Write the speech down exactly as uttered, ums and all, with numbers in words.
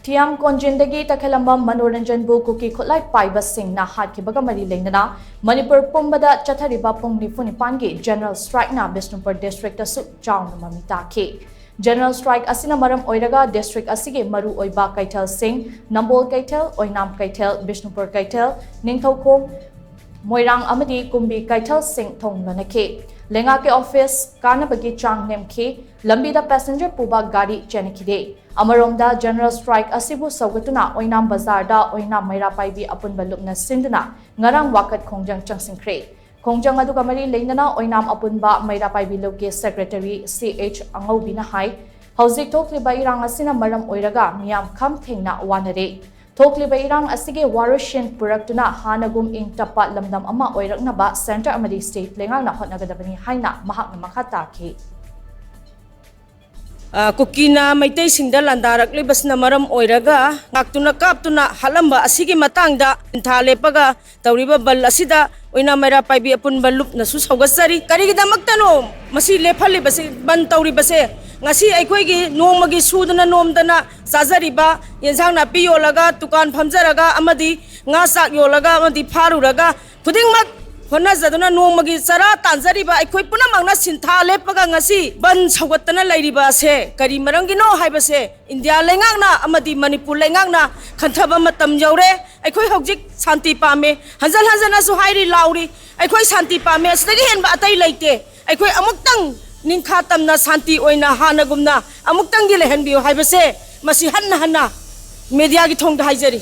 ꯊꯤꯌꯥꯝ ꯀꯣꯟꯖꯤꯟꯗꯒꯤ ꯇꯈꯦꯂꯝꯕꯝ ꯃꯅꯣꯔꯟꯖꯟꯕꯨ ꯀꯨꯀꯤ ꯈꯨꯠꯂꯥꯏ ꯄꯥꯏꯕꯁꯤꯡꯅ ꯍꯥꯠꯈꯤꯕꯒ ꯃꯔꯤ ꯂꯩꯅꯅ ꯃꯅꯤꯄꯨꯔ ꯄꯨꯝꯕꯗ ꯆꯠꯊꯔꯤꯕ ꯄꯨꯡ ꯅꯤꯐꯨ ꯅꯤꯄꯥꯟꯒꯤ ꯖꯦꯅꯔꯦꯜ ꯁ꯭ꯇ꯭ꯔꯥꯏꯛꯅ ꯕꯤꯁꯅꯨꯄꯨꯔ ꯗꯤꯁꯇ꯭ꯔꯤꯛꯇꯁꯨ ꯆꯥꯎꯅ ꯃꯃꯤ ꯇꯥꯈꯤ꯫ ꯖꯦꯅꯔꯦꯜ ꯁ꯭ꯇ꯭ꯔꯥꯏꯛ ꯑꯁꯤꯅ ꯃꯔꯝ ꯑꯣꯏꯔꯒ ꯗꯤꯁꯇ꯭ꯔꯤꯛ ꯑꯁꯤꯒꯤ ꯃꯔꯨꯑꯣꯏꯕ ꯀꯩꯊꯦꯜꯁꯤꯡ, ꯅꯝꯕꯣꯜ ꯀꯩꯊꯦꯜ, ꯑꯣꯏꯅꯥꯝ ꯀꯩꯊꯦꯜ, ꯕꯤꯁꯅꯨꯄꯨꯔ ꯀꯩꯊꯦꯜ, ꯅꯤꯡꯊꯧꯈꯣꯡ, ꯃꯣꯏꯔꯥꯡ ꯑꯃꯗꯤ ꯀꯨꯝꯕꯤ ꯀꯩꯊꯦꯜꯁꯤꯡ ꯊꯣꯡ ꯂꯣꯟꯅꯈꯤ꯫ ꯂꯩꯉꯥꯛꯀꯤ ꯑꯣꯐꯤꯁ ꯀꯥꯅꯕꯒꯤ ꯆꯥꯡ ꯅꯦꯝꯈꯤ꯫ ꯂꯝꯕꯤꯗ ꯄꯦꯁꯦꯟꯖꯔ ꯄꯨꯕ ꯒꯥꯔꯤ ꯆꯦꯟꯈꯤꯗꯦ꯫ ꯑꯃꯔꯣꯝꯗ, ꯖꯦꯅꯔꯦꯜ ꯁ꯭ꯇ꯭ꯔꯥꯏꯛ ꯑꯁꯤꯕꯨ ꯁꯧꯒꯠꯇꯨꯅ ꯑꯣꯏꯅꯥꯝ ꯕꯖꯥꯔꯗ ꯑꯣꯏꯅꯥꯝ ꯃꯩꯔꯥ ꯄꯥꯏꯕꯤ ꯑꯄꯨꯟꯕ ꯂꯨꯞꯅ ꯁꯤꯟꯗꯨꯅ ꯉꯔꯥꯡ ꯋꯥꯀꯠ ꯈꯣꯡꯖꯪ ꯆꯪꯁꯤꯟꯈ꯭ꯔꯦ꯫ ꯈꯣꯡꯖꯪ ꯑꯗꯨꯒ ꯃꯔꯤ ꯂꯩꯅꯅ ꯑꯣꯏꯅꯥꯝ ꯑꯄꯨꯟꯕ ꯃꯩꯔꯥ ꯄꯥꯏꯕꯤ ꯂꯨꯞꯀꯤ ꯁꯦꯀ꯭ꯔꯦꯇꯔꯤ ꯁꯤ ꯑꯩꯆ ꯑꯉꯧꯕꯤꯅ ꯍꯥꯏ, ꯍꯧꯖꯤꯛ ꯊꯣꯛꯂꯤꯕ ꯏꯔꯥꯡ ꯑꯁꯤꯅ ꯃꯔꯝ ꯑꯣꯏꯔꯒ ꯃꯤꯌꯥꯝ ꯈꯝ ꯊꯦꯡꯅ ꯋꯥꯅꯔꯦ꯫ ꯊꯣꯛꯂꯤꯕ ꯏꯔꯥꯡ ꯑꯁꯤꯒꯤ ꯋꯥꯔꯣꯏꯁꯤꯟ ꯄꯨꯔꯛꯇꯨꯅ ꯍꯥꯟꯅꯒꯨꯝ ꯏꯪ ꯇꯞꯄ ꯂꯝꯗꯝ ꯑꯃ ꯑꯣꯏꯔꯛꯅꯕ ꯁꯦꯟꯇꯔ ꯑꯃꯗꯤ ꯁ꯭ꯇꯦꯠ ꯂꯩꯉꯥꯛꯅ ꯍꯣꯠꯅꯒꯗꯕꯅꯤ ꯍꯥꯏꯅ ꯃꯍꯥꯛꯅ ꯃꯈꯥ ꯇꯥꯈꯤ꯫ ꯑ, ꯀꯨꯀꯤꯅ ꯃꯩꯇꯩꯁꯤꯡꯗ ꯂꯥꯟꯗꯥꯔꯛꯂꯤꯕꯁꯤꯅ ꯃꯔꯝ ꯑꯣꯏꯔꯒ ꯉꯥꯛꯇꯨꯅ ꯀꯥꯞꯇꯨꯅ ꯍꯥꯠꯂꯝꯕ ꯑꯁꯤꯒꯤ ꯃꯇꯥꯡꯗ ꯁꯤꯟꯊꯥ ꯂꯦꯞꯄꯒ ꯇꯧꯔꯤꯕ ꯕꯟ ꯑꯁꯤꯗ ꯑꯣꯏꯅꯥꯝ ꯃꯩꯔꯥ ꯄꯥꯏꯕꯤ ꯑꯄꯨꯟꯕ ꯂꯨꯞꯅꯁꯨ ꯁꯧꯒꯠꯆꯔꯤ꯫ ꯀꯔꯤꯒꯤꯗꯃꯛꯇꯅꯣ ꯃꯁꯤ ꯂꯦꯞꯍꯜꯂꯤꯕꯁꯤ, ꯕꯟ ꯇꯧꯔꯤꯕꯁꯦ? ꯉꯁꯤ ꯑꯩꯈꯣꯏꯒꯤ ꯅꯣꯡꯃꯒꯤ ꯁꯨꯗꯅ ꯅꯣꯝꯗꯅ ꯆꯥꯖꯔꯤꯕ, ꯌꯦꯟꯁꯥꯡ ꯅꯥꯄꯤ ꯌꯣꯜꯂꯒ, ꯗꯨꯀꯥꯟ ꯐꯝꯖꯔꯒ ꯑꯃꯗꯤ ꯉꯥ ꯆꯥꯛ ꯌꯣꯜꯂꯒ ꯑꯃꯗꯤ ꯐꯥꯔꯨꯔꯒ ꯈꯨꯗꯤꯡꯃꯛ ꯍꯣꯠꯅꯖꯗꯨꯅ ꯅꯣꯡꯃꯒꯤ ꯆꯔꯥ ꯇꯥꯟꯖꯔꯤꯕ ꯑꯩꯈꯣꯏ ꯄꯨꯝꯅꯃꯛꯅ ꯁꯤꯟꯊꯥ ꯂꯦꯞꯄꯒ ꯉꯁꯤ ꯕꯟ ꯁꯧꯒꯠꯇꯅ ꯂꯩꯔꯤꯕ ꯑꯁꯦ ꯀꯔꯤ ꯃꯔꯝꯒꯤꯅꯣ ꯍꯥꯏꯕꯁꯦ ꯏꯟꯗꯤꯌꯥ ꯂꯩꯉꯥꯛꯅ ꯑꯃꯗꯤ ꯃꯅꯤꯄꯨꯔ ꯂꯩꯉꯥꯛꯅ ꯈꯟꯊꯕ ꯃꯇꯝ ꯌꯧꯔꯦ꯫ ꯑꯩꯈꯣꯏ ꯍꯧꯖꯤꯛ ꯁꯥꯟꯇꯤ ꯄꯥꯝꯃꯦ, ꯍꯟꯖꯟ ꯍꯟꯖꯟꯅꯁꯨ ꯍꯥꯏꯔꯤ, ꯂꯥꯎꯔꯤ, ꯑꯩꯈꯣꯏ ꯁꯥꯟꯇꯤ ꯄꯥꯝꯃꯦ, ꯑꯁꯤꯗꯒꯤ ꯍꯦꯟꯕ ꯑꯇꯩ ꯂꯩꯇꯦ꯫ ꯑꯩꯈꯣꯏ ꯑꯃꯨꯛꯇꯪ ꯅꯤꯡꯈꯥ ꯇꯝꯅ ꯁꯥꯟꯇꯤ ꯑꯣꯏꯅ ꯍꯥꯟꯅꯒꯨꯝꯅ ꯑꯃꯨꯛꯇꯪꯗꯤ ꯂꯩꯍꯟꯕꯤꯌꯨ ꯍꯥꯏꯕꯁꯦ ꯃꯁꯤ ꯍꯟꯅ ꯍꯟꯅ ꯃꯦꯗꯤꯌꯥꯒꯤ ꯊꯣꯡꯗ ꯍꯥꯏꯖꯔꯤ꯫